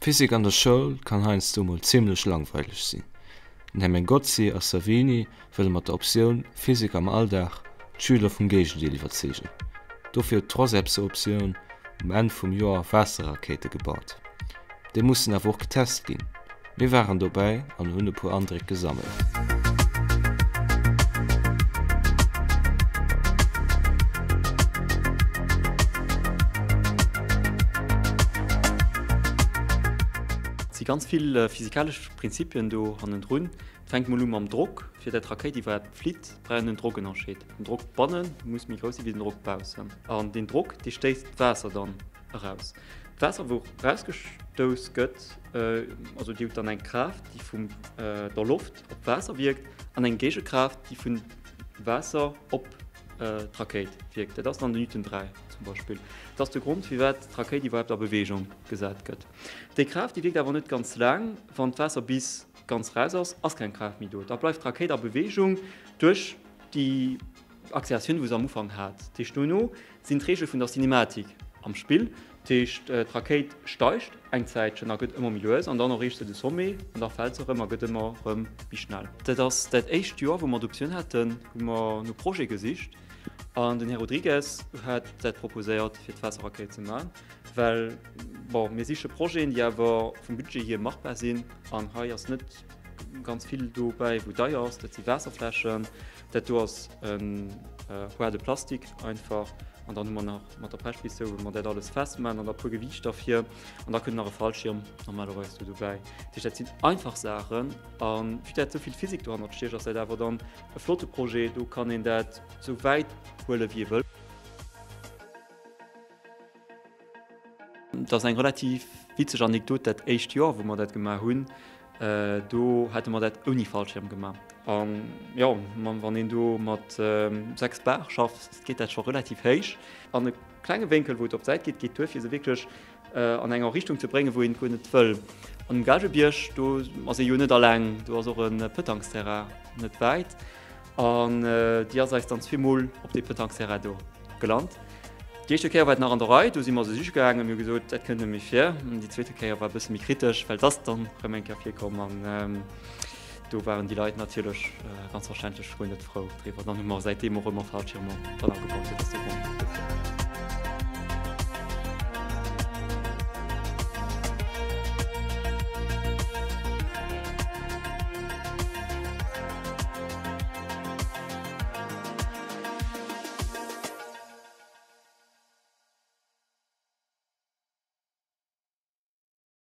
Physik an der Schoul kann heiansdo mol zimmlech langweileg sinn. Den Här Mengozzi a Savini wëlle mat der Optioun Physik am Alldag d'Schüler vum Géigendeel iwwerzeegen. Dofir huet d'Troisèpse Optioun um Enn vum Joer Waasserrakéite gebaut. Déi mussen awer och getest ginn. Mir waren dobäi an hunn e puer Andréck gesammelt. Et si ganz vill physikalesch Prinzipien do hannendrun. Et fänkt mol u mam Drock. Fir dat d'Rakéit iwwerhaapt flitt, brauch een en Drockënnerscheed. Den Drock banne muss méi grouss si wéi den Drock baussen. An deen Drock, dee stéisst d'Waasser dann eraus. D'Waasser wou erausgestouss gëtt, also déi huet dann eng Kraaft déi vun der Loft op d'Waasser wierkt an eng Géigekraaft déi vun Waasser op d'Rakéit wierkt. Dat ass dann den Newton 3 zum Beispill. Dat ass de Grond firwat d'Rakéit iwwerhaapt a Beweegung gesat gëtt. Déi Kraaft déi wierkt awer net ganz laang. Wann d'Waasser bis ganz raus ass, ass keng Kraaft méi do. Da bleift d'Rakéit a Beweegung duerch déi Acceleratioun wou se am Ufank hat. Dat heescht dono sinn d'Reegele vun der Cinematik am Spill. Dat heescht d'Rakéit steigt eng Zäitchen a gëtt ëmmer méi lues an dann erreecht se de Sommet an da fält se erëm a gëtt ëmmer erëm méi schnell. Dat ass dat éischt Joer wou mer d'Optioun haten, hu mer no Projete gesicht an den Här Rodrigues hat dat proposéiert fir d'Waasserrakéit ze man, well bon mir siche Projeten déi awer vum Budget hier machbar sinn an hei ass net ganz vill dobäi wou deier ass. Dat si Waasserfläschen. Dat do ass en haarde Plastik einfach an dann hu mer nach mat der Pechpistol, wou mer dat alles festmachen an da puer Gewiichter fir an da kënnt nach e Fallschirm normalerweis do dobäi. Dat heescht, dat sinn einfach Saachen a vue dat esou vill Physik dohannert stécht, ass dat awer dann e flotte Projet, do kann een dat esou wäit huele wéi ee wëll. Dat ass eng relativ witzeg Anekdot, dat éischt Joer, wou mer dat gemaach hunn, do hate mer dat ouni Fallschierm gemaach. An jo, wann een do mat 6 Bar schafft, geet dat scho relativ héich. An e klenge Wénkel, wou et op d'Säit geet, geet duer, fir se wierklech an enger Richtung ze bréngen, wou een et guer net wëll. An um Gaalgebierg, do ass ee jo net alleng, do ass och e Pëtangsterrain net wäit. An déi ass eis dann zweemol op dee Pëtangsterrain do gelant. Déi éischte Kéier war et nach an der Rei, do si mer se siche gaangen, mir hu gesot, dat kënnt net méi vir. An déi zweete Kéier war e bësse méi kritesch, well et ass dann erëm eng Kéier virkomm an do waren déi Leit natierlech ganz verständlech guer net frou driwwer. Dann hu mer säitdeem och ëmmer Fallschirmer dann agebaut, dat ass de Grond dofir.